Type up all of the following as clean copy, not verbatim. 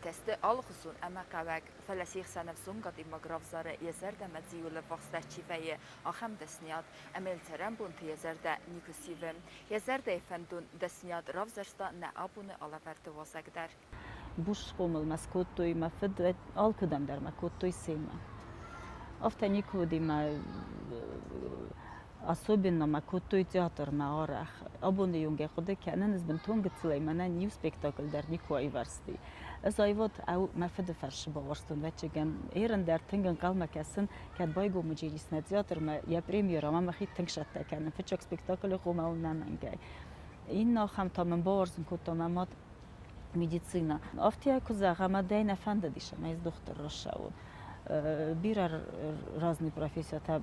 Професситӕ сты алыхуызон ӕмӕ хъӕуӕг, фӕлӕ се хсӕн ӕвзонг адӕймаг равзары, йӕ зӕрдӕмӕ зиуыл ӕввахсдӕр чи вӕййы, ахӕм дӕсныйад, ӕмӕ йыл цӕрӕнбонты йӕ зӕрдӕ никуы сивы. Йӕ зӕрдӕйы фӕндон дӕсныйад равзӕрста нӕ абоны алӕвӕрды уазӕг дӕр. Буз схъомыл мӕ скодтой мӕ фыд, алкуыдӕм дӕр мӕ кодтой семӕ. Афтӕ никуы уыди мӕ Особенно мӕ кодтой театрмӕ арӕх. Абоны онг ӕй хъуыды кӕнын, ӕз бынтон гыццылӕй мӕнӕн иу спектакль дӕр никуы аивӕрзти. Ӕз аивад мӕ фыды фӕрсы бауарзтон, ӕвӕццӕгӕн, ерын дӕр тынг ӕнхъӕлмӕ кӕсын, кӕд байгом уыдзӕнис нӕ театрмӕ йӕ премьерӕмӕ мӕхи тынг сӕттӕ кӕнын, фыццаг спектаклы хъомӕ у нӕмӕнгӕй. Иннӕ ахӕм та мын бауарзын кодта мӕ мад медицина. Афтӕ куы зӕгъӕм, ӕмӕ нӕ фӕндыдис, ӕмӕ ӕз дохтыр рацӕуон. Бирӕ разный профессиятӕ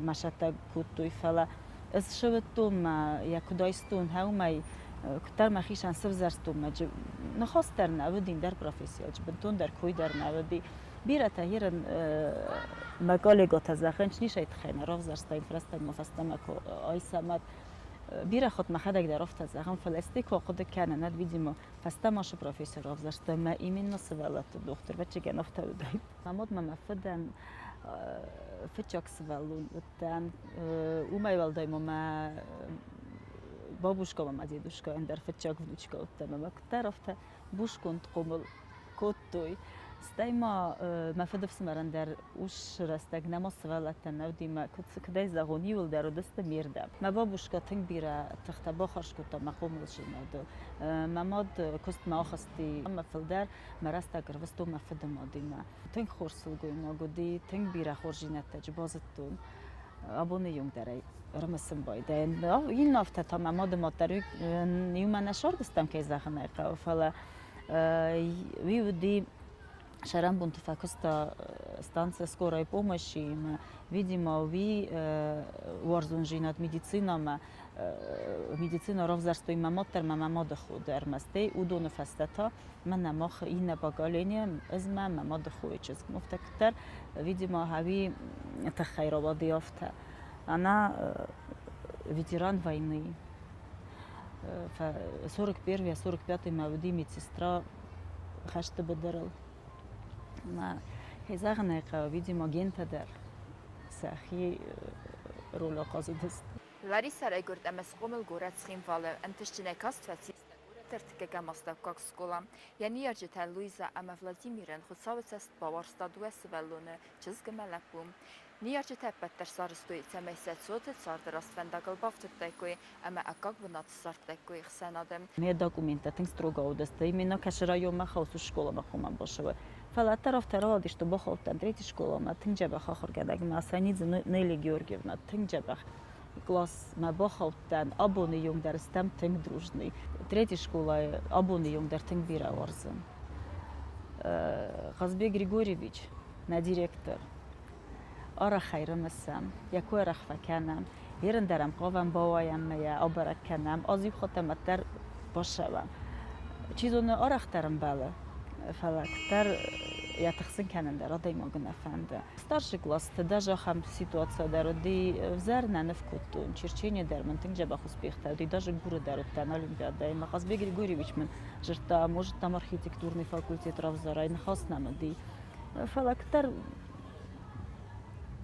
мӕ сӕттӕг кодтой, фӕлӕ ӕз сывӕдтон мӕ йӕ куыд айстон, уымӕй куыддӕр мӕхицӕн сывзӕрстон мӕ ныхас дӕр нӕ уыди, ӕндӕр профессийӕ бынтондӕр кой дӕр нӕ уыди. Бирӕтӕ ерын мӕ коллегӕтӕ зӕгъынц, нисӕй тыххӕй нӕ равзӕрстаин рӕстӕгмӕ фӕстӕмӕ куы айсӕмӕт. Бирӕ хатт мӕхӕдӕг дӕр афтӕ зӕгъын, фӕлӕ стӕй куы ахъуыды кӕнын, уӕд, видимо, фӕстӕмӕ шы профессор равзӕрста мӕ именно сывӕллӕтты дохтыр, ӕвӕццӕгӕн, афтӕ уыдаид. Мӕ мад ма мӕ фыдӕн фыццаг сывӕллон уыдтӕн. Уымӕй уӕлдай ма мӕ бабушка ӕмӕ мӕ дедушка ӕндӕр фыццаг внучка уыдтӕн ӕмӕ куыддӕр афтӕ бусконд хъомыл кодтой. Стӕй ма мӕ фыдыфсымӕрӕн дӕр ус рӕстӕг нӕма сывӕллӕттӕ нӕ уыди мӕ куыдӕй зӕгъон, иуылдӕр уыдысты ме рдӕм. Мӕ бабушка тынг бирӕ тыхтӕ бахарз кодта мӕ хъомылдзинадыл. Мӕ мад куыстмӕ ахызти ӕмӕ фылдӕр мӕ рӕстӕг ӕрвыстон мӕ фыды мадимӕ. Тынг хорз сылгоймаг уыди, тынг бирӕ хорздзинӕдтӕ базыдтон. Абоны онг дӕр ӕй ӕрымысын байдайын. Иннӕ афтӕ та мӕ мады мад дӕр иумӕ нӕ сардыстам, кӕй зӕгъын ӕй хъӕуы, фӕлӕ уый уыди сӕрӕнбонты фӕкуыста станция скорой помощи-имӕ. Видимо, уый уарзондзинад медицинӕмӕ, медицина равзӕрстой мӕ мад дӕр ӕмӕ мӕ мады хо дӕр. Стӕй уыдоны фӕстӕ та мӕнӕ мах иннӕ поколение, ӕз мӕ мӕ мады хойы чызг. Афтӕ куыддӕр, видимо, уый тыххӕй рауади афтӕ. Она ветеран войны. 41 45 мӕ уыди медсестра хӕсты быдырыл. Мӕ кӕй зӕгъын ӕй хъӕуы, видимо, гентӕ дӕр сӕхи роль ахъазыдысты. Ларисӕ райгуырд ӕмӕ схъомыл горӕт Цхинвалы. Ӕнтыстджынӕй каст фӕцис нӕ горӕты ӕртыккӕгӕм астӕуккаг скъола. Йӕ ныййарджытӕ Луизӕ ӕмӕ Владимирӕн Хуыцауы цӕст бауарзта дыууӕ сывӕллоны, чызг ӕмӕ лӕппу. Ныййарджытӕ ӕппӕт дӕр сарӕзтой, цӕмӕй сӕ цоты царды раст фӕндагыл бафтыдтаиккой ӕмӕ аккаг бынат ссардтаиккой ӕхсӕнады. Мӕ документтӕ тынг строго уыдысты. Именно кӕсы районмӕ хаусы скъоламӕ хъуамӕ бацӕуа. Фӕлӕ ӕддӕр афтӕ рауадис, что бахаудтӕн третий скъоламӕ, тынг дзӕбӕх ахуыргӕнӕгмӕ Асанидзе Нелли Георгиевна, тынг дзӕбӕх классмӕ бахаудтӕн. Абоны онг дӕр стӕм тынг дружный. Третий скъолайы абоны онг дӕр тынг бирӕ уарзын. Хазбей Григорьевич, нӕ директор, арӕхӕй рымысӕм, йӕ кой арӕх фӕкӕнӕм, ерын дӕр ӕм хъавӕм бауайӕм ӕмӕ йӕ абӕрӕг кӕнӕм, аз иу хатт ӕмӕ дӕр бацӕуӕм. Чи зоны, арӕхдӕр ӕмбӕлы, фӕлӕ куыддӕр йӕ тыхсын кӕнын дӕр адӕймагы нӕ фӕнды. Старший классты даже ахӕм ситуаци дӕр уыди, ӕвзӕр нӕ ныв кодтон, черчение дӕр мын тынг дзӕбӕх успехтӕ уыди, даже Гуры дӕр уыдтӕн олимпиадӕйы. Мӕ Хазбей Григорьевич мын дзырдта, может, там архитектурный факультет равзарай, ныхас нӕм уыди. Фӕлӕ куыддӕр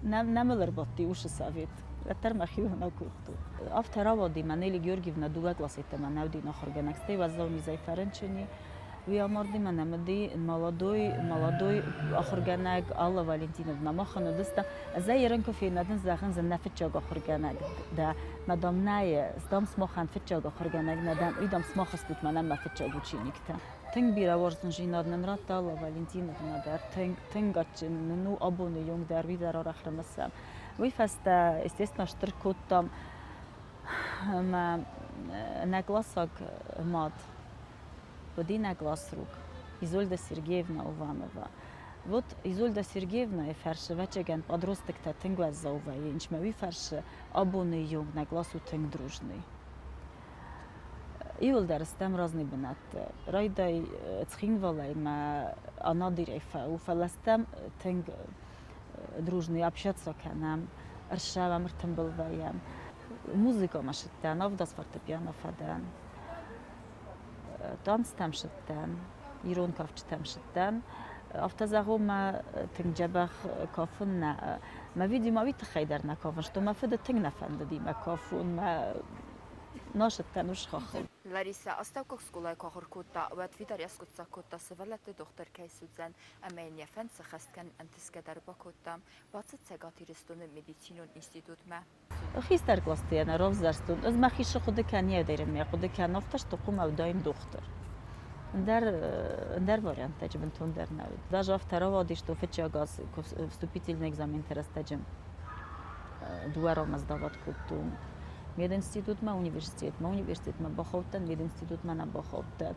нӕ мыл ӕрбадти уыцы совет, уӕддӕр мӕхиуыл нӕ кодтон. Афтӕ рауади, мӕ Нелли Георгиевна дыууӕ къласы йеддӕмӕ нӕ уыди ахуыргӕнӕг, стӕй уӕззау низӕй фӕрынчын и. Уый амарди мӕнӕ уыди молодой, молодой ахуыргӕнӕг Алла Валентиновна махӕн уыдыстӕм. Ӕз ӕй ерын куы фенадын, зӕгъын дзы нӕ фыццаг ахуыргӕнӕг дӕ. Мадам нӕйы, сдам смахӕн фыццаг ахуыргӕнӕг нӕ дӕн, уый дам смах стут мӕнӕн мӕ фыццаг учениктӕ. Тынг бирӕ уарзондзинад нын радта Алла Валентиновна дӕр, тынг, тынг адджын нын у абоны онг дӕр, уый дӕр арӕх рымысӕм. Уый фӕстӕ, естественно, стыр кодтам ӕмӕ нӕ классаг мад уыди нӕ классрук Изольда Сергеевна Иванова. Вот Изольда Сергеевнайы фӕрсы, ӕвӕццӕгӕн, подростктӕ тынг уӕззау вӕййынц, мӕ уый фӕрсы абоны онг нӕ класс у тынг дружный. Иуылдӕр стӕм разный бынӕтты. Райдай Цхинвалӕй мӕ Анадырӕй фӕу, фӕлӕ стӕм тынг дружный общаться кӕнӕм, ӕрсӕвӕм, ӕртымбыл вӕййӕм. Музыкӕмӕ сыдтӕн, авдаз фортепиано фӕдӕн, танцтӕм сыдтӕн. Ирон кафджытӕм сыдтӕн. Афтӕ зӕгъон, мӕ тынг дзӕбӕх кафын нӕ. Мӕ видимо уый тыххӕй дӕр нӕ кафын, что мӕ фыды тынг нӕ фӕндыди мӕ кафун, мӕ насыдтӕн усхахыл. Ларисӕ астӕуккаг скъолайы куы ахуыр кодта, уӕд фидар аскъуыддзаг кодта, сывӕллӕтты дохтыр кӕй суыдзӕн ӕмӕ йын йӕ фӕнд сӕххӕст кӕнын ӕнтысгӕ дӕр бакодта. Бацыд Цӕгат Ирыстоны медицинон институтмӕ. Хистӕр кълӕсты йӕ нӕ равзӕрстон. Ӕз мӕхи цы хъуыды кӕнин, мӕ хъуыды кӕнын, афтӕ сты хъуамӕ уыдаин дохтыр. Ӕндӕр, ӕндӕр варианттӕ бынтондӕр нӕ уыд. Даже афтӕ рауадис, то фыццаг аз вступительный экзаменты рӕстӕджы дыууӕ рамӕ сдават кодтон. Мединститутмӕ, университетмӕ, университетмӕ бахаудтӕн, мединститутмӕ нӕ бахаудтӕн.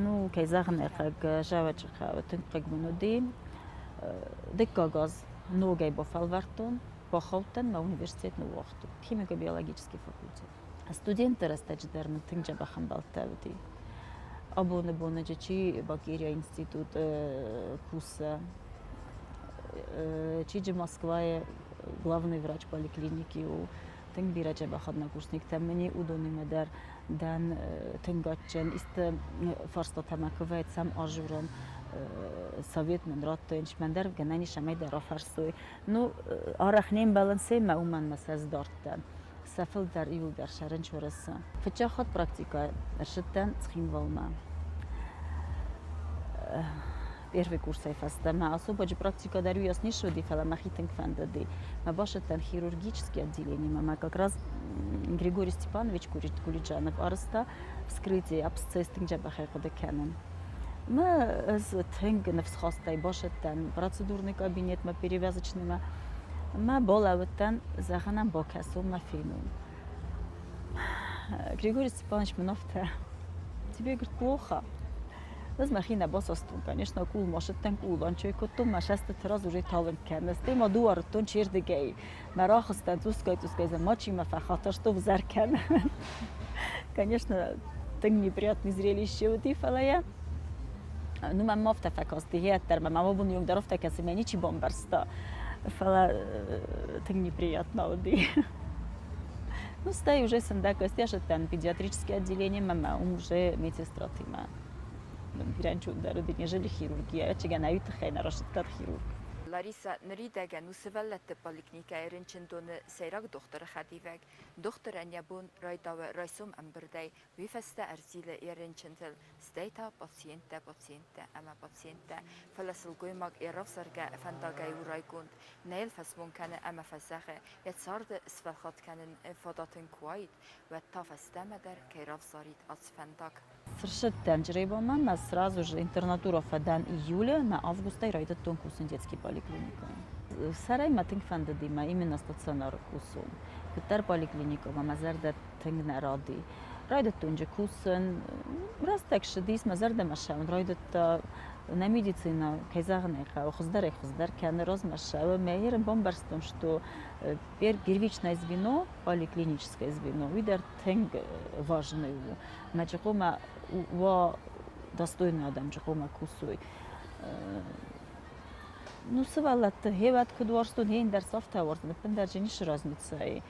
Ну, кӕй зӕгъын ӕй хъӕуы, Зӕвӕджыхъӕуы тынг хъыг мын уыди. Дыккаг аз ногӕй бафӕлвӕрдтон, бахаудтӕн, мӕ университет ныууагътон, химико-биологический факультет. Студентты рӕстӕджы дӕр мын тынг дзӕбӕх ӕмбӕлттӕ уыди. Абоны боныджы чи Бакирия институт кусы, чи джы Москвайы главный врач поликлиники у, тынг бирӕ дзӕбӕх однокурсниктӕ мын и, уыдонимӕ дӕр дӕн тынг адджын. Исты фарстатӕ мӕ куы вӕййы, сӕм ажурын, совет мын радтой, мӕн дӕр гӕнӕн ис, ӕмӕ дӕр афӕрсой. Ну, арӕх не мбӕлын семӕ, уымӕн мӕ сӕ сдардтӕн. Сӕ фылдӕр иуылдӕр сӕ рынчорысы. Фыццаг хатт практикӕ ӕрсыдтӕн Цхинвалмӕ. Первый курсӕй фӕстӕмӕ осободжы практикӕ дӕр уыйас не суыди, фӕлӕ мӕхи тынг фӕндыди. Мӕ басыдтӕн хирургический отделениемӕ, мӕ как раз Григорий Степанович Кулиджанов арызта вскрытие абсцесс тынг дзӕбӕхӕй хъуыды кӕнын. Мӕ ӕз тынг ныфсхастӕй басыдтӕн процедурный кабинетмӕ, перевязочныймӕ. Мӕ балӕууыдтӕн, зӕгъынӕн бакӕсон, мӕ фенон. Григорий Степанович мын афтӕ: Тебе, говорит, плохо. Ӕз мӕхи нӕ басастон, конечно, къул ма сыдтӕн, къул анчой кодтон, мӕ сӕстыты раз уже талынг кӕны. Стӕй ма дуарыдтон чердыгӕй. Мӕ рахызтӕн цъусгай-цъусгай, мачи мӕ фӕхатӕсто взӕр кӕны. Конечно, тынг неприятный зрелище уыди, фӕлӕ йӕ ну, мӕм афтӕ фӕкасти, гъе мӕм абон онг дӕр афтӕ кӕсы, мӕ ничи бамбӕрста. Фӕлӕ тынг неприятно уыди. Ну, стӕй уже сындӕг ӕстӕсыдтӕн педиатрическое отделение мӕ уым уже медсестратимӕ. Бирӕнчондӕр уыди, нежели хирургия. Ӕцӕгӕн ӕй тыххӕй нӕ расыдтӕн хирург. Ларисӕ ныридӕгӕн у сывӕллӕтты поликлиникӕйы рынчындоны сӕйраг дохтыры хӕдивӕг. Дохтырӕн йӕ бон райдауы райсом ӕмбырдӕй, уый фӕстӕ ӕрзилы йӕ рынчынтыл, стӕй та пациенттӕ, пациенттӕ ӕмӕ пациенттӕ. Фӕлӕ сылгоймаг йӕ равзаргӕ фӕндагӕй у райгонд, нӕ йыл фӕсмон кӕны ӕмӕ фӕзӕгъы, йӕ царды сфӕлхатт кӕнын фадат ын куы уаид, уӕд та фӕстӕмӕ дӕр кӕй равзарид ацы фӕндаг. Сырсыдтӕн Чъребамӕ мӕ сразу же интернатура фӕдӕн июлы, мӕ августӕй райдыдтон кусын детский поликлиникӕйы. Сӕрӕй мӕ тынг фӕндыди мӕ именно стационары кусон. Куыддӕр поликлиникӕмӕ мӕ зӕрдӕ тынг нӕ ради. Райдыдтон джы кусын, рӕстӕг ссыдис, мӕ зӕрдӕмӕ ссӕуын райдыдта. Нӕ медицинӕ, кӕй зӕгъын ӕй хъӕуы, хуыздӕрӕй-хуыздӕр кӕны, размӕ ссӕуы. Мӕ ерын бамбӕрстон, что первичное звено, поликлиническое звено, уый дӕр тынг важный у. Мӕ чехъомӕ уа достойный адӕм чехъомӕ кусой. Ну, сывӕллӕтты хевӕд куыд уарзтон, хе ӕндӕр цӕфтӕ уарзтон, ӕппындӕр же ницы разницӕ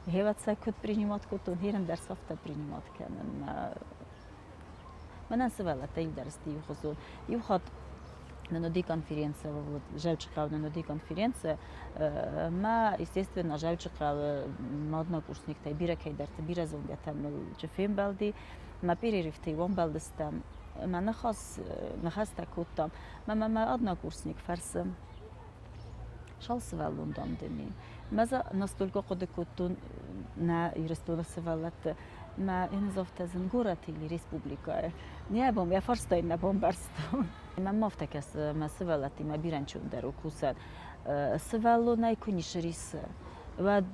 Хевӕд сӕ куыд принимат кодтон, хе ӕндӕр цӕфтӕ принимат кӕнын. Мӕнӕн сывӕллӕттӕ иудӕр сты иухуызон. Иу хатт нын уыди конференция, вот Зӕуджыхъӕуы нын уыди конференция. Мӕ, естественно, Зӕуджыхъӕуы мӕ однокурсниктӕй бирӕ кӕйдӕрты, бирӕ зонгӕтӕ мыл фембӕлди. Мӕ перерывтӕй ӕмбӕлдыстӕм. Мӕ ныхас, ныхӕстӕ кодтам. Мӕ мӕ однокурсник фӕрсы, Шал сывӕллон, дам, дын и. Мӕ настолько хъуыды кодтон нӕ Ирыстоны сывӕллӕтты, мӕ ӕнӕзавтӕ зын горӕт или республикӕйы. Не бон, йӕ фарстайы нӕ бамбӕрстон. Мӕм афтӕ кӕсы, мӕ сывӕллӕттимӕ бирӕнчондӕр у кусӕн. Сывӕллонӕй куы ницы рисы, уӕд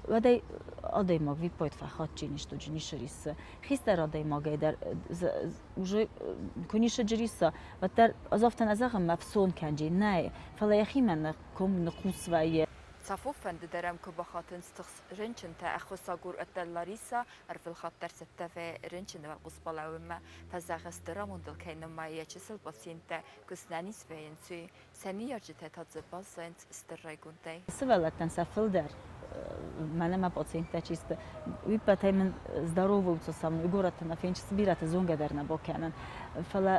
уӕд ӕй адӕймаг виппайд фӕхатджын ис, туджы ницы рисы. Хистӕр адӕймагӕй дӕр уже куы ницы риса, уӕддӕр ӕз афтӕ нӕ зӕгъын, мӕ фсон кӕнджи, нӕй, фӕлӕ йӕхимӕ нӕ ком ныхъхъус вӕййы. Цафофӕнды дӕр ӕм куы бахатынц тыхст рынчынтӕ, ӕххуысагур ӕддӕ Ларисӕ ӕрвылхатт дӕр цӕттӕ вӕййы рынчыны уӕлхъус балӕууынмӕ, фӕзӕгъы, стыр амондыл кӕй нымайы йӕ чысыл пациенттӕ, куы снӕниз вӕййынц, уый. Сӕ ныййарджытӕ та дзы баззайынц стыр райгондӕй. Сывӕллӕттӕн сӕ фылдӕр Мӕнӕ мӕ пациенттӕ чи сты, уый ппӕтӕй мын здороваются со мной, горӕты нӕ фенчыс, бирӕты зонгӕ дӕр нӕ бакӕнын. Фӕлӕ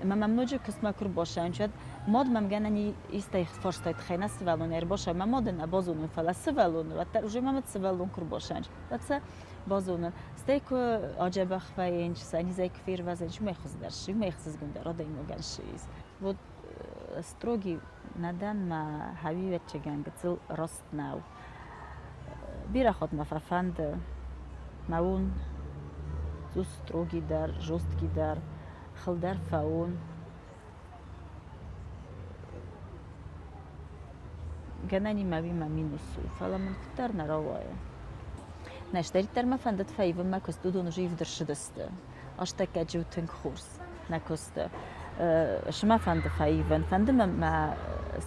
мӕ мӕм ноджы куыстмӕ куы рбасайынц, уӕд мад мӕм гӕнӕн истӕй фарстай тыххӕй нӕ сывӕллон ӕрбасай, мӕ мады нӕ базонын, фӕлӕ сывӕллоны уӕддӕр уже мӕ мад сывӕллон куы рбасайынц, уӕд сӕ базонын. Стӕй куы аджӕбӕх вӕййынц, сӕ низӕй куы фервӕзынц, уымӕй хуыздӕр сси, уымӕй ӕхсызгондӕр адӕймагӕн сси. Вот строгий нӕ дӕн, мӕ хӕуивӕццӕгӕн гыццыл раст нӕу. Бирӕ хатт мӕ фӕфӕнды мӕ уон цъус строгий дӕр, жесткий дӕр, хыл дӕр фӕуон. Гӕнӕн и мӕ уый мӕ минус у, фӕлӕ мын куыддӕр нӕ рауайы. Нӕ, стӕриддӕр мӕ фӕндыд фӕивын мӕ куыст, уыдон уже ивд ӕрцыдысты. Астӕккаджы у тынг хорз нӕ куысты. Цы мӕ фӕнды фӕивын? Фӕнды мӕ мӕ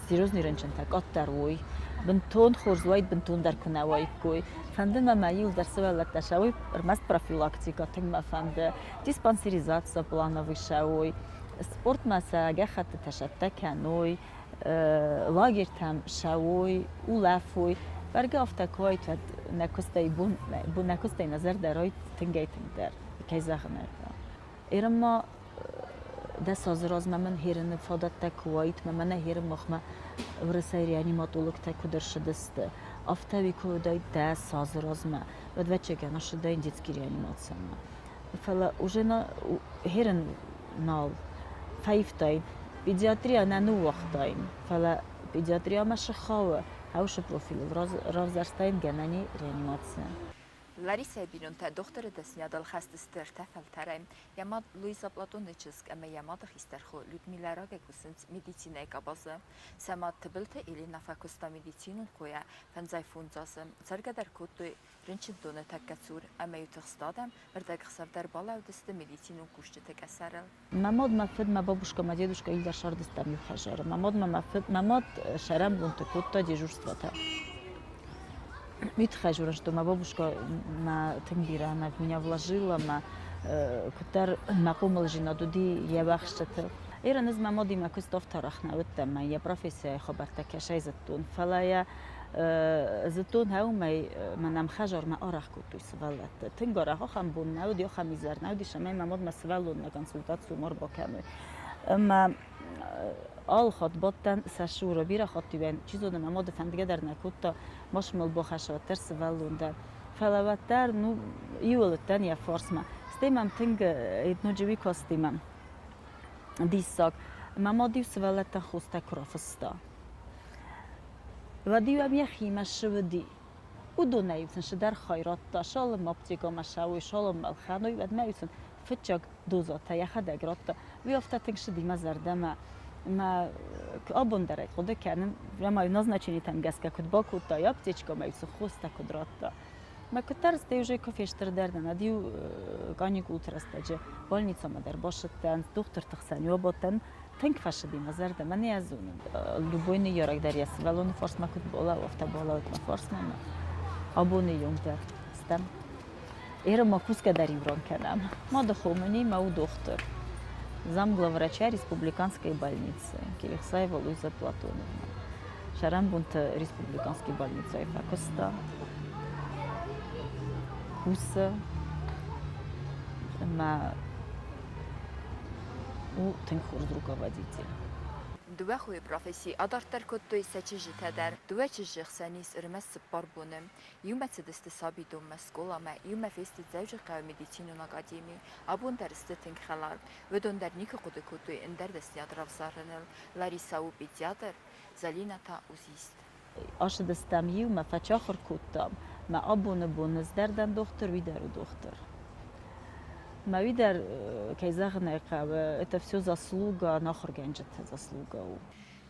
серьезный рынчынтӕ къаддӕр уой. Бынтон хорз уаид, бынтондӕр куы нӕ уаиккой. Фӕнды мӕ мӕ иуылдӕр сывӕллӕттӕ сӕ уой, ӕрмӕст профилактикӕ тынг мӕ фӕнды, диспансеризация плановый сӕ уой, спортмӕ сӕ гӕххӕттытӕ сӕттӕ кӕной, лагертӕм сӕуой, улӕфой. Бӕргӕ афтӕ куы уаид, уӕд нӕ куыстӕй бон, нӕ куыстӕй нӕ зӕрдӕ райд тынгӕй-тынгдӕр, кӕй зӕгъын ӕй хъӕуы. Эрын ма 10 азы размӕ мын херыны фадӕттӕ куы уаид, мӕ мӕнӕ херын махмӕ уырысӕй реаниматологтӕ куыд ӕрцыдысты, афтӕ уый куы уыдаид 10 азы размӕ, уӕд ӕвӕццӕгӕн ссыдаин детский реанимацимӕ. Фӕлӕ уже на херын нал фӕивтаин. Педиатрия нӕ ныууагътаин, фӕлӕ педиатриямӕ цы хауы, хаусы профилыл равзӕрстаин гӕнӕни реанимацийӕ. Ларисӕйы бинонтӕ дохтыры дӕсныйадыл хӕст сты ӕртӕ фӕлтӕрӕй. Йӕ мад Луиза Платоны чызг ӕмӕ йӕ мады хистӕр хо Людмилӕ рагӕй кусынц медицинӕйы къабазы. Сӕ мад Тыбылты Еленӕ фӕкуыста медицинон хойӕ 55 азы. Цӕргӕ дӕр кодтой рынчындоны тӕккӕ цур ӕмӕ-иу тыхст адӕм ӕрдӕгхсӕв дӕр балӕудысты медицинон кусджыты къӕсӕрыл. Мӕ мад, мӕ фыд, мӕ бабушка, мӕ дедушка иудар сардыстам иу хӕдзары. Мӕ мад, мӕ фыд, мӕ мад сӕрӕнбонты кодта дежурствотӕ. Уый тыххӕй дзурын, что мӕ бабушка мӕ тынг бирӕ мӕ в меня вложила, мӕ куыддӕр мӕ хъомылдзинад уыди йӕ уӕхсчыты. Эрын ӕз мӕ мадимӕ куыст афтӕ арӕх нӕ уыдтӕн, мӕ йӕ профессияйы хабӕрттӕ кӕсӕй зыдтон, фӕлӕ йӕ зыдтон, уымӕй мӕн ӕмхӕзармӕ арӕх кодтой сывӕллӕтты. Тынг арӕх ахӕм бон нӕ уыди, ахӕм изӕр нӕ уыдис, ӕмӕ мӕ мад мӕ сывӕллонмӕ консультаци ма рбакӕной. Ӕмӕ алы хатт бадтӕн сӕ цуры, бирӕ хатт-иу чи зоны, мӕ мады фӕндгӕ дӕр нӕ кодта, ма мыл бахӕсса уӕддӕр сывӕллон дӕр. Фӕлӕ уӕддӕр, ну, иуыл уыдтӕн йӕ фарсмӕ. Стӕй мӕм тынг ноджы уый касти мӕм диссаг. Мӕ мад-иу сывӕллӕттӕн хостӕ куы рафыста. Уӕд-иу ӕм йӕхимӕ ссыуыди. Уыдонӕй-иу сын цыдӕр хай радта, цалынмӕ аптекӕмӕ ссӕуой, цалынмӕ ӕлхӕной, уӕдмӕ-иу сын фыццаг дозӕтӕ йӕхӕдӕг радта. Уый афтӕ тынг ссыди мӕ зӕрдӕмӕ. Мӕ абон дӕр ӕй хъуыды кӕнын, ӕмӕ назначенитӕм гӕсгӕ куыд бакодта, аптечкӕмӕ-иу сын хостӕ куыд радта. Мӕ куыддӕр стӕй уже куы фестырдӕр дӕн, уӕд-иу каникулты рӕстӕджы больницӕмӕ дӕр бацыдтӕн, дохтырты хсӕн-иу абадтӕн. Тынг фӕцыди мӕ зӕрдӕ, мӕ нӕ зонын. Любой ныййарӕг дӕр йӕ сывӕллоны фарсмӕ куыд балӕууы, афтӕ балӕууыд мӕ фарсмӕ ӕмӕ абоны онг дӕр стӕм. Эры ма кусгӕ дӕр иу ран кӕнӕм. Мады хо мӕ у дохтыр. Замглавврача республиканской больницы Кирихсаева Луиза Платоновна. Сӕрӕнбонты республиканский больницӕйы фӕкуыста. Кусы ӕмӕ у тынг хорз руководитель. Дыууӕ хойы професси адарддӕр кодтой сӕ чызджытӕ дӕр. Дыууӕ чызджы хсӕн ис ӕрмӕст 4 боны. Иумӕ цыдысты сабидонмӕ, скъоламӕ, иумӕ фесты Дзӕуджыхъӕуы медицинон академи. Абон дӕр сты тынг хӕлар. Уыдон дӕр никуы хъуыды кодтой ӕндӕр дӕсныйад равзарыныл. Ларисӕ у педиатр, Зӕлинӕ та узист. Ацыдыстӕм иумӕ, фӕчахуыр кодтам. Мӕ абоны бон ӕз дӕр дӕн дохтыр, уый дӕр у дохтыр. Мӕ уый дӕр, кӕй зӕгъын ӕй хъӕуы, это все заслуга, нӕ ахуыргӕнджыты заслуга у.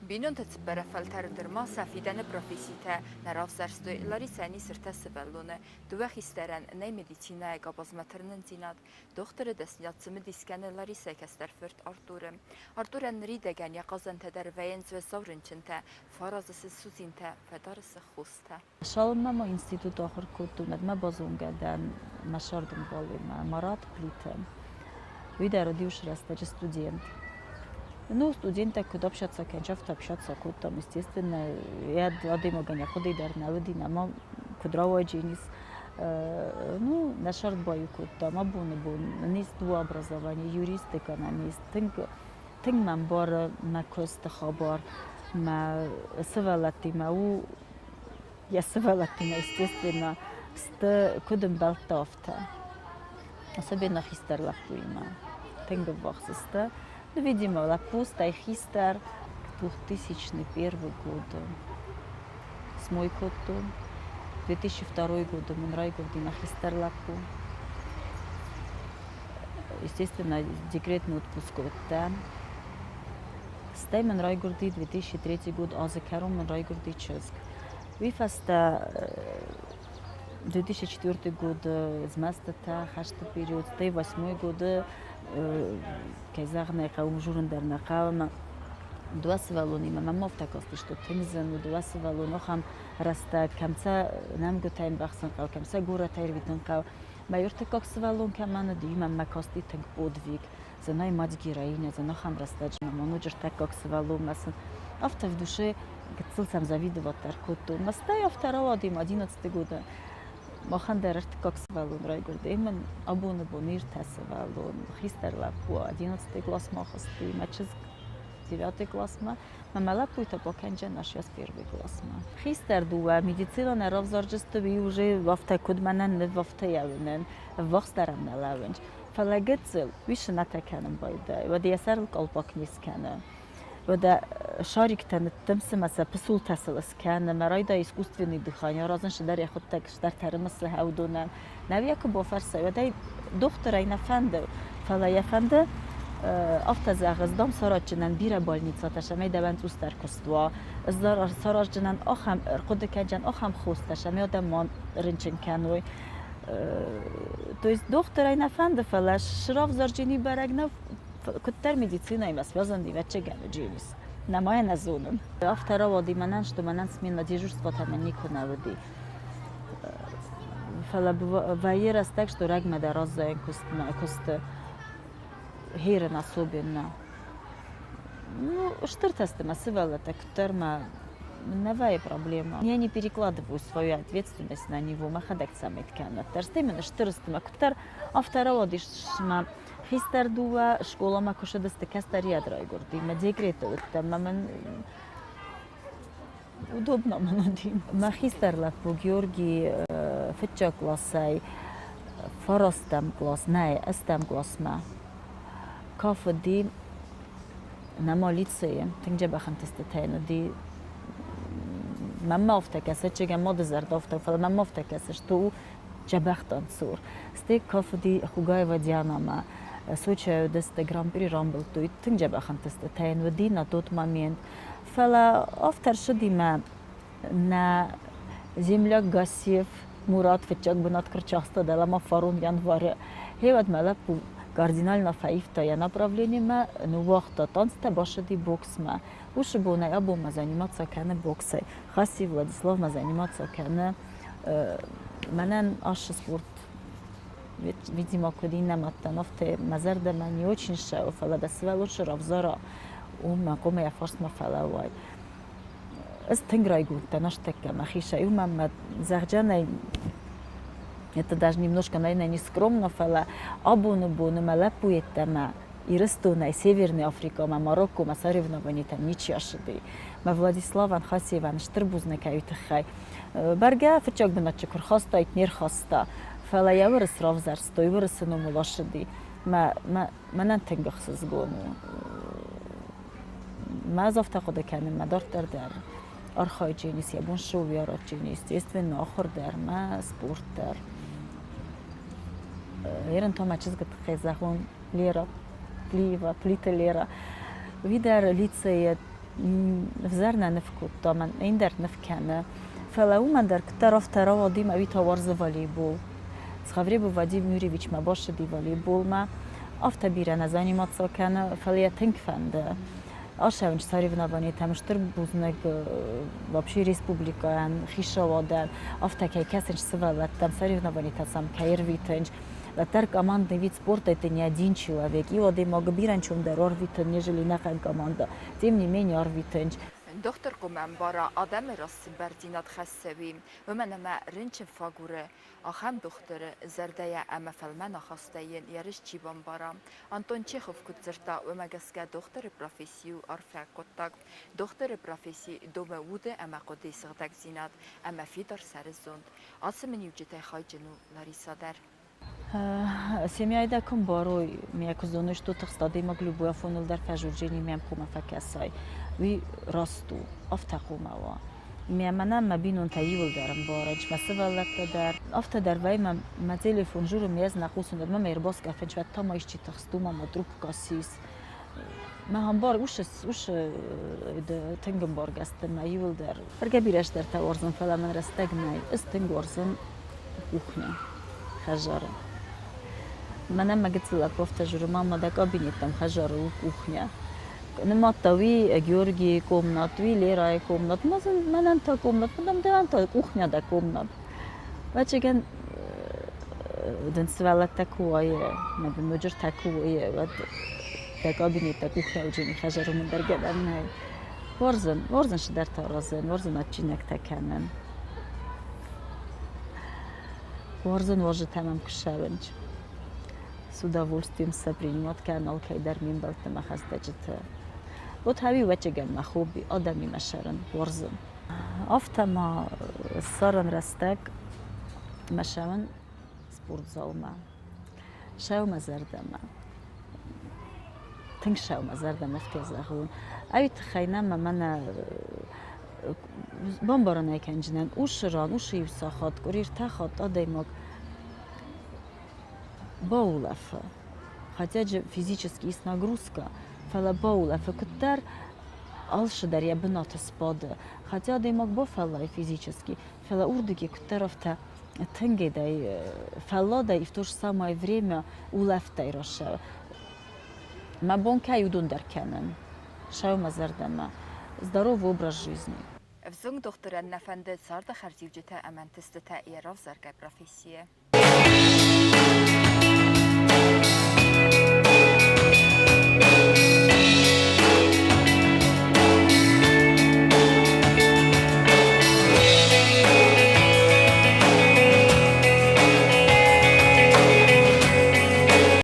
Бинонты цыппӕрӕм фӕлтӕры дӕр ма сӕ фидӕны професситӕ нӕ равзӕрстой. Ларисӕйӕн ис ӕртӕ сывӕллоны. Дыууӕ хистӕрӕн нӕй медицинӕйы къабазмӕ тырнындзинад. Дохтыры дӕсныйад цымыдис кӕны Ларисӕйы кӕстӕр фырт Артуры. Артурӕн ныридӕгӕн йӕ хъазӕнтӕ дӕр вӕййынц уӕззау рынчынтӕ, фӕразы цы судзинтӕ, фӕдары цы хостӕ. Цалынмӕ ма институты ахуыр кодтон, уӕдмӕ базонгӕ дӕн мӕ сӕрдымбалимӕ, Марат Плиты. Уый дӕр уыд иу рӕстӕджы студент. Ну, студенттӕ куыд общаться кӕнынц, афтӕ общаться кодтам, естественно, йӕ адӕймагӕн йӕ хъуыды дӕр нӕ уыди, нӕма. Куыд рауайдженис? Ну, нӕ сӕрд баиу кодтам. Абоны бон нын ис дыууӕ образование, юрист, экономист. Тынг, тынг мӕ ӕмбары мӕ куысты хабар. Мӕ сывӕллӕттимӕ у, йӕ сывӕллӕттимӕ, естественно, сты куыд ӕмбӕлттӕ, афтӕ. Особенно хистӕр лӕппуимӕ. Тынг ӕввахс сты. Ну, видимо, лӕппу, стӕй хистӕр. 2001 годы смой кодтон. 2002 годы мын райгуырди мӕ хистӕр лӕппу. Естественно, декретный отпуск уыдтӕн. Стӕй мын райгуырди 2003 год азы кӕрон мын райгуырди чызг. Уый фӕстӕ 2004 годы змӕстытӕ, хӕсты период, стӕй восьмой годы, кӕй зӕгъын ӕй хъӕуы, журын дӕр нӕ хъӕуы ӕмӕ дыууӕ сывӕллонимӕ мӕм афтӕ касти, что тынг зын у дыууӕ сывӕллоны ахӕм рӕстӕг, кӕм сӕ нӕмгуытӕ ӕмбӕхсын хъӕуы, кӕм сӕ горӕтӕй ӕрвитын хъӕуы. Мӕ ӕртыккаг сывӕллон кӕмӕн уыди, уый мӕм касти тынг подвиг. Зынӕй мад героиня, зын ахӕм рӕстӕджы мӕ ноджы ӕртыккаг сывӕллонмӕ сын афтӕ в душе гыццыл сӕм завидовать дӕр кодтон. Мӕ стӕй афтӕ рауади ӕмӕ одиннадцатый годы махӕн дӕр ӕртыккаг сывӕллон райгуырд. Ӕмӕ абоны бон ӕртӕ сывӕллон, хистӕр лӕппу одиннадцатый классмӕ ахызти, мӕ чызг девятый классмӕ, мӕ мӕ лӕппуй та бакӕнджӕн ас первый классмӕ. Хистӕр дыууӕ медицинон ӕрӕвзарджысты уый уже афтӕ куыд мӕнӕн ныв, афтӕ йӕ уынын, ӕввахсдӕр ӕм нӕ лӕууынц. Фӕлӕ гыццыл уый сынатӕ кӕнын байдайы, уӕд йӕ сӕрыл къалпак не скӕны. Уӕдӕ шариктӕ ныддымсы мӕ сӕ пысултӕ сыл скӕны, мӕ райдайы искусственный дыхание аразын сыдӕр йӕхуыдтӕг стӕртӕ рымысы уыдонӕн. Нӕу йӕ куы бафӕрсай, уӕд ӕй дохтырӕй нӕ фӕнды, фӕлӕ йӕ фӕнды афтӕ зӕгъы, дам саразджынӕн бирӕ больницӕтӕ, цӕмӕй дӕуӕн цъусдӕр куыст уа, саразджынӕн ахӕм ӕрхъуыды кӕнджын ахӕм хостӕ, цӕмӕй адӕм ма рынчын кӕной. То есть дохтырӕй нӕ фӕнды, фӕлӕ сравзарджыни бӕрӕг нӕу, куыддӕр медицинӕимӕ связан ӕвӕццӕгӕн Джеймс. Нӕма йӕ нӕ зонын. Афтӕ рауади мӕнӕн, что мӕнӕн смена дежурствотӕ мӕн никуы нӕ уыди. Фӕлӕ вӕййы рӕстӕг, что рӕгмӕ дӕр аззайын куысты херын особенно. Ну, стыртӕ сты мӕ сывӕллӕттӕ, куыддӕр мӕ нӕ вӕййы проблема. Я не перекладываю свою ответственность на него, мӕхӕдӕг цӕмӕй кӕнын. Стӕй мын стыр сты мӕ куыддӕр афтӕ рауадис мӕ Хистӕр дыууӕ скъоламӕ куы цыдысты, кӕстӕриад райгуырди, мӕ декреты уыдтӕн, мӕ мын удобно мын уыди. Мӕ хистӕр лӕппу Георги фыццаг классӕй фарастӕм класс, нӕ, ӕстӕм классмӕ кафыди нӕма лицейы, тынг дзӕбӕх ӕнтыстытӕ йын уыди. Мӕнмӕ афтӕ кӕсы, чызгӕн мады зӕрдӕ афтӕ у, фӕлӕ мӕнмӕ афтӕ кӕсы, что у дзӕбӕх танцор. Стӕй кафыди Хугаева Дианамӕ. Сочӕйы уыдысты гран-при рамбылдтой. Тынг дзӕбӕх ӕнтыстытӕ йын уыди на тот момент. Фӕлӕ афтӕ рцыди мӕ нӕ земляк Гассиев Мурат фыццаг бынат куы рцахста дӕлӕмӕ фарон январы. Гъе уӕд мӕ лӕппу кардинально фӕивта йӕ направлениемӕ, ныууагъта танцтӕ, бацыди боксмӕ. Уыцы бонӕй абонмӕ заниматься кӕны боксӕй. Хассиев Владиславмӕ заниматься кӕны Мӕнӕн ацы спорт, видимо, куыд иннӕ мӕдтӕн, афтӕ мӕ зӕрдӕмӕ не очень ссӕуы, фӕлӕ дӕ сывӕллон цы равзара, уым мӕ хъуамӕ йӕ фарсмӕ фӕлӕууай. Ӕз тынг райгонд дӕн ӕстӕккӕ мӕхицӕй, уымӕн мӕ зӕгъджанӕй это даже немножко, наверное, не скромно, фӕлӕ абоны боны мӕ лӕппу йеддӕмӕ Ирыстонӕй Северный Африкӕмӕ, Мароккомӕ соревнованитӕм ничи ӕссыди. Мӕ Владиславӕн Хасиевӕн стыр бузныг ӕй тыххӕй. Бӕргӕ, фыццаг бынат куы рхастаид, не рхаста, фӕлӕ йӕ уырыс равзӕрстой, уырысы номыл ӕссыди. Мӕ, мӕ, мӕнӕн тынг ӕхсызгон у. Мӕ ӕз афтӕ хъуыды кӕнын, мӕ дарддӕр дӕр архайджын ис, йӕ бон цы у, уый аразджын, естественно, ахуыр дӕр, мӕ спорт дӕр. Ерын та мӕ чызгы тыххӕй зӕгъон, Лера Плиева, Плиты Лера. Уый дӕр лицейы ӕвзӕр нӕ ныв кодта, мӕн ӕндӕр ныв кӕны. Фӕлӕ уымӕн дӕр куыддӕр афтӕ рауади ӕмӕ уый та уарзы волейбол. Цхавребы Вадим Юрьевичмӕ бацыди волейболмӕ. Афтӕ бирӕ нӕ заниматься кӕны, фӕлӕ йӕ тынг фӕнды. Ацӕуынц соревнованийтӕм стыр бузныг вообще республикӕйӕн, хицауадӕн, афтӕ кӕй кӕсынц сывӕллӕттӕм, соревнованийтӕ сӕм кӕй ӕрвитынц. Уӕддӕр командный вид спорта это не один человек. Иу адӕймаг бирӕ ӕнцондӕр ӕрвитын, нежели ӕнӕхъӕн командӕ. Тем не менее ӕрвитынц. Дохтыр хъуамӕ ӕмбара, адӕмы раз цы бӕрндзинад хӕссы, уый, уымӕн ӕмӕ рынчын фӕагуры ахӕм дохтыры зӕрдӕйӕ ӕмӕ фӕлмӕн ахастӕй йын йӕ рыст чи бамбара. Антон Чехов куыд дзырдта, уымӕ гӕсгӕ дохтыры професси у арфиаг хъуыддаг. Дохтыры професси домы уды ӕмӕ хъуыдыйы сыгъдӕгдзинад ӕмӕ фидар сӕры зонд. Ацы миниуджытӕй хайджын у Ларисӕ дӕр. Семьяй дӕ куы мбарой, мӕ куы зоной, что тыхст адӕймаг любой афоныл дӕр фӕзурджени мӕм хъуамӕ фӕкӕсай, уый раст у, афтӕ хъуамӕ уа. Мӕ мӕнӕн мӕ бинонтӕ иуылдӕр ӕмбарынц, мӕ сывӕллӕттӕ дӕр. Афтӕ дӕр вӕййы, мӕ мӕ телефон журы, ме ӕз нӕ хъусын, уӕдмӕ мӕ ӕрбаскъӕфынц, уӕд та ма исчи тыхст у, ма трубка сис. Мӕ ӕмбар, усы, усы тынг ӕмбаргӕ сты мӕ иуылдӕр. Бӕргӕ бирӕ стӕртӕ уарзын, фӕлӕ мын рӕстӕг нӕй. Ӕз тынг уарзын кухня, хӕдзары. Мӕнӕн мӕ гыццыл лӕппу афтӕ дзуры, мама, дӕ кабинеттӕм хӕдзары у кухня. Нымадта уый Георгийы комнат, уый Лерайы комнат, мӕнӕн та комнат, мӕнӕн дӕн та кухня дӕ комнат. Ӕвӕццӕгӕн дын сывӕллӕттӕ куы уайы, мӕ дын ноджы куы уайы, уӕд дӕ кабинет дӕ къухӕуджыни хӕдзары уымӕн дӕр гӕнӕн нӕй. Уарзын, уарзын цыдӕртӕ аразын, уарзын адджинӕгтӕ кӕнын. Уарзын уазджытӕ мӕм куы ссӕуынц. С удовольствием сӕ принимать кӕнын алкӕй дӕр ме мбӕлтты, мӕ хӕстӕджыты. Вот хауи ӕвӕццӕгӕн мӕ хобби адӕмимӕ сӕрын уарзын. Афтӕ ма ссарын рӕстӕг мӕ сӕуын спортзалмӕ. Сӕумӕ зӕрдӕмӕ. Тынг сӕумӕ зӕрдӕмӕ афтӕ зӕгъон. Ай тыххӕй нӕ мӕ мӕнӕ бамбарын ӕй кӕнджынӕн, уыцы ран, уыцы иу сахат, къуыри ӕртӕ хатт адӕймаг баулӕфы. Хотя же физически есть нагрузка, фӕлӕ баулӕфы куыддӕр алцыдӕр йӕ бынаты сбады. Хотя адӕймаг бафӕллайы физически, фӕлӕ уырдыгӕй куыддӕр афтӕ тынгӕй фӕлладӕй и в то же самое время улӕфтӕй рацӕуы. Мӕ бон кӕй уыдон дӕр кӕнын, сӕумӕ зӕрдӕмӕ. Здоровый образ жизни. Ӕвзонг дохтырӕн нӕ фӕнды царды хӕрзиуджытӕ ӕмӕ ӕнтыстытӕ йӕ равзаргӕ профессийӕ.